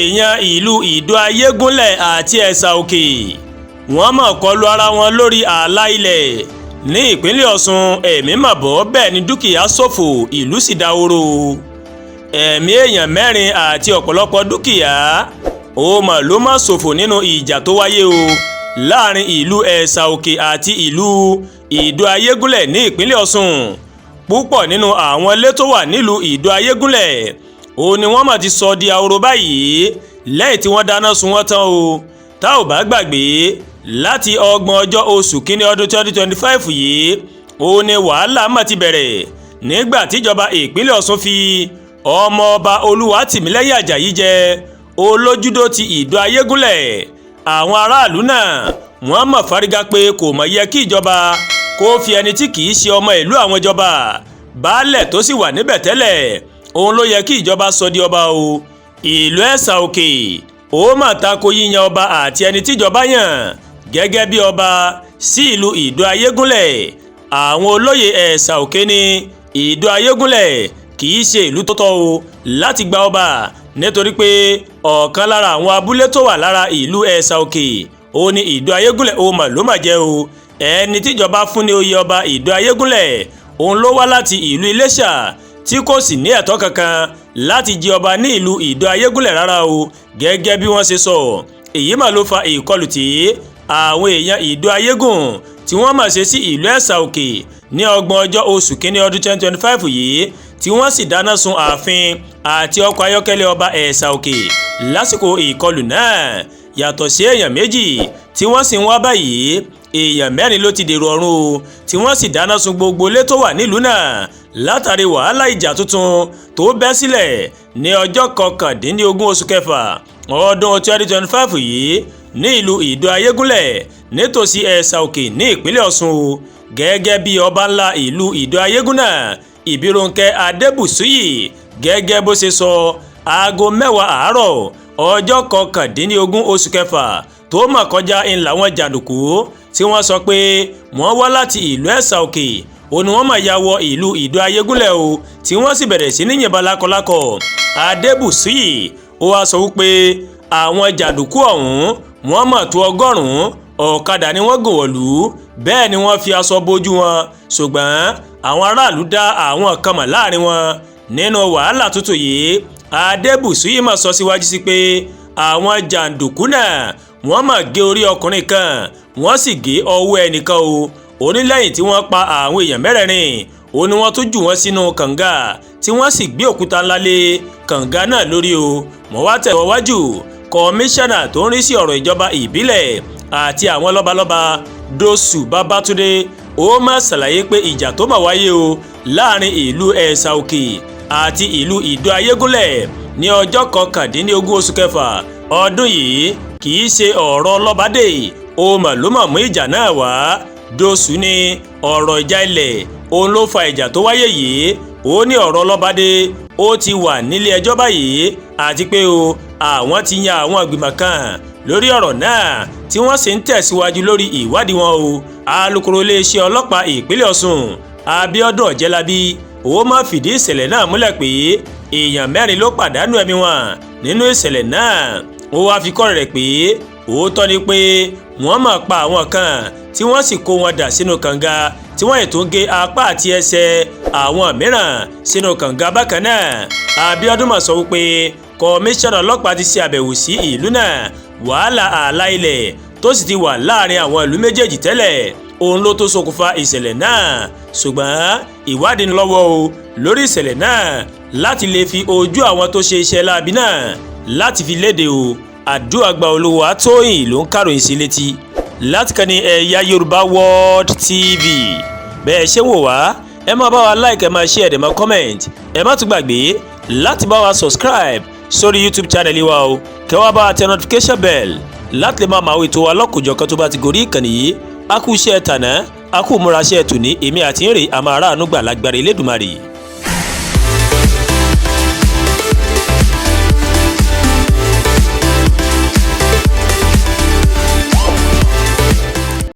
Èèyàn ìlú Ìdó Ayégúnlẹ̀ àti Ẹ̀sà Òkè wọ́n mọ̀ kọlu ara wọn lórí ààlà ilẹ̀ ní ìpínlẹ̀ Ọ̀ṣun. Ẹ̀mí mà bọ́, bẹ́ẹ̀ ni dúkìá ṣòfò, ìlú sì dahoro. Ẹ̀mí èèyàn mẹ́rin àti ọ̀pọ̀lọpọ̀ dúkìá ó mà ló má ṣòfò nínú ìjà tó wáyé o láàrin ìlú Ẹ̀sà Òkè àti ìlú Ìdó Ayégúnlẹ̀ ní ìpínlẹ̀ Ọ̀ṣun. Púpọ̀ nínú àwọn ilé tó wà nílùú Ìdó Ayégúnlẹ̀ ó ní wọ́n mà ti sọ di ahoro báyìí lẹ́yìn tí wọ́n dáná sun wọ́n tán o. Tá ò bá gbàgbé, láti 30 ọjọ́ oṣù kínní ọdún 2025 yìí ó ní wàhálà mà ti bẹ̀rẹ̀, nígbà tíjọba ìpínlẹ̀ Ọ̀ṣun fi Ọmọọba Olúwatìmílẹ́yìn Àjàyí jẹ Olójúdó ti Ìdó Ayégúnlẹ̀. Àwọn aráàlú náà wọ́n mọ̀ fárígá pé kò mọ̀ yẹ kí ìjọba kó fi ẹni tí kì í ṣe ọmọ ìlú àwọn ìjọba. Baálẹ̀ tó sì wà níbẹ̀ tẹ́lẹ̀, òun ló yẹ kí ìjọba sọ di ọba o. Ìlú Ẹ̀sà Òkè ó mà tako yíyan ọba àti ẹni tíjọba yàn gẹ́gẹ́ bí ọba sí ìlú Ìdó Ayégúnlẹ̀. Àwọn olóyè Ẹ̀sà Òkè ní Ìdó Ayégúnlẹ̀ kì í ṣe ìlú tó tọ́ o láti gba ọba, nítorí pé ọ̀kan lára àwọn abúlé tó wà lára ìlú Ẹ̀sà Òkè ó ní Ìdó Ayégúnlẹ̀ ó mà ló mà jẹ́ o. Ẹni tíjọba fún ní oyè ọba Ìdó Ayégúnlẹ̀, òun ló wá láti ìlú Iléṣà, tí kò sì ní ẹ̀tọ́ kankan láti jẹ ọba ní ìlú Ìdó Ayégúnlẹ̀ rárá o, gẹ́gẹ́ bí wọ́n ṣe sọ. Èyí mà ló fa ìkọlù tí àwọn èèyàn Ìdó Ayégún tí wọ́n mà ṣe sí ìlú Ẹ̀sà Òkè ní 30 ọjọ́ oṣù kínní ọdún 2025 yìí, tí wọ́n sì dáná sun ààfin àti ọkọ̀ ayọ́kẹ́lẹ́ ọba Ẹ̀sà Òkè lásìkò ìkọlù náà. Yàtọ̀ sí èèyàn 2 tí wọ́n sì ń wá báyìí, èèyàn 4 ló ti dèrò ọ̀run o, tí wọ́n sì dáná sun gbogbo ilé tó wà nílùú náà látàrí wàhálà ìjà tuntun tó bẹ́ sílẹ̀ ní ọjọ́ 19 oṣù kẹfà ọdún 2025 yìí ní ìlú Ìdó Ayégúnlẹ̀ nítòsí Ẹ̀sà Òkè ní ìpínlẹ̀ Ọ̀ṣun o. Gẹ́gẹ́ bí ọba ńlá ìlú Ìdó Ayégún náà, Ìbírónkẹ́ Adébùsúyì, gẹ́gẹ́ bó ṣe sọ, aago 10 àárọ̀ ọjọ́ 19 oṣù kẹfà tó mọ̀ kọjá ń làwọn jàǹdùkú tí wọ́n sọ pé wọ́n wá láti ìlú Ẹ̀sà Òkè ó ní wọ́n mà ya wọ ìlú Ìdó Ayégúnlẹ̀ o, tí wọ́n sì bẹ̀rẹ̀ sí ní yìnbọn lákọlákọ. Adébùsúyì ó wá sọ wípé àwọn jàǹdùkú ọ̀hún wọ́n mọ̀ tó 100. Ọ̀kadà ni wọ́n gùn wọ̀lú, bẹ́ẹ̀ ni wọ́n fi aṣọ bójú wọn, ṣùgbọ́n àwọn aráàlú dá àwọn kan mọ̀ láàrin wọn. Nínú wàhálà tuntun yìí, Adébùsúyì mà sọ síwájú sí pé àwọn jàǹdùkú náà wọ́n mà gé orí ọkùnrin kan, wọ́n sì gé ọwọ́ ẹnìkan o. Onílẹ̀yìn tí wọ́n pa àwọn èèyàn mẹ́rẹ̀ẹ̀rin, ó ní wọ́n tún jù wọ́n sínú kànga, tí wọ́n sì gbé òkúta ńlá lé kànga náà lórí o. Mọ̀ wá tẹ̀wọ́ wájú. Kọmíṣánná tó ń rí sí ọ̀rọ̀ ìjọba ìbílẹ̀ àti àwọn lọ́balọ́ba, Dósù Babátúndé, ó má ṣàlàyé pé ìjà tó mà wáyé o láàrin ìlú Ẹ̀sà Òkè àti ìlú Ìdó Ayégúnlẹ̀ ní ọjọ́ 19 oṣù kẹfà ọdún yìí kì í ṣe ọ̀rọ̀ lọ́bàdé ó mà ló mà mú ìjà náà wá. Dósù ní ọ̀rọ̀ ìjà ilẹ̀ òun ló fa ìjà tó wáyé yìí. Ó ní ọ̀rọ̀ lọ́bàdé ó ti wà nílé ẹjọ́ báyìí, àti pé o àwọn ti yan àwọn ìgbìmọ̀ kan lórí ọ̀rọ̀ náà, tí wọ́n sì ń tẹ̀síwájú lórí ìwádìí wọn o. Alukoro iléeṣẹ́ ọlọ́pàá ìpínlẹ̀ Ọ̀ṣun, Abíọ́dún Ọ̀jẹ́lábí, ó má fìdí ìṣẹ̀lẹ̀ náà múlẹ̀ pé èèyàn 4 ló pàdánù ẹ̀mí wọn nínú ìṣẹ̀lẹ̀ náà. Ó wáá fi kọ́ rẹ̀ pé òótọ́ ni pé wọ́n máa pa àwọn kan, tí wọ́n sì kó wọn dà sínú kànga, tí wọ́n ètò ń gé apá àti ẹsẹ̀ àwọn mìíràn sínú kànga bákan náà. Abíọ́dún mà sọ wípé kọmíṣánná ọlọ́pàá ti ṣe àbẹ̀wò sí ìlú náà. Wàhálà ààlà ilẹ̀ tó sì ti wà láàrin àwọn ìlú méjèèjì tẹ́lẹ̀, òun ló tó ṣokùnfà ìṣẹ̀lẹ̀ náà, ṣùgbọ́n ìwádìí ń lọ́wọ́ o lórí ìṣẹ̀lẹ̀ náà láti lè fi ojú àwọn tó ṣe iṣẹ́ láabi náà láti fi léde o. Àdúràgbà Olúwa Tóyìn ló ń kàròyìn sí létí láti kàn ní Ẹ̀yà Yorùbá World TV. Bẹ́ẹ̀ ṣé wò wá, ẹ máa bá wa like, ẹ máa share, ẹ máa comment. Ẹ má tún gbàgbé láti bá wa subscribe sórí YouTube channel wa o, kẹ́ wá bá wa tẹ notification bell láti lè máa máa wo ètò wa lọ́kùnjọ̀kan tó bá ti gorí ìkànnì yìí. A kú iṣẹ́ tàná, a kú múra iṣẹ́ tòní. Èmi àti ìrè àmọ́ aráàánú gbà lágbára Elédùmarè.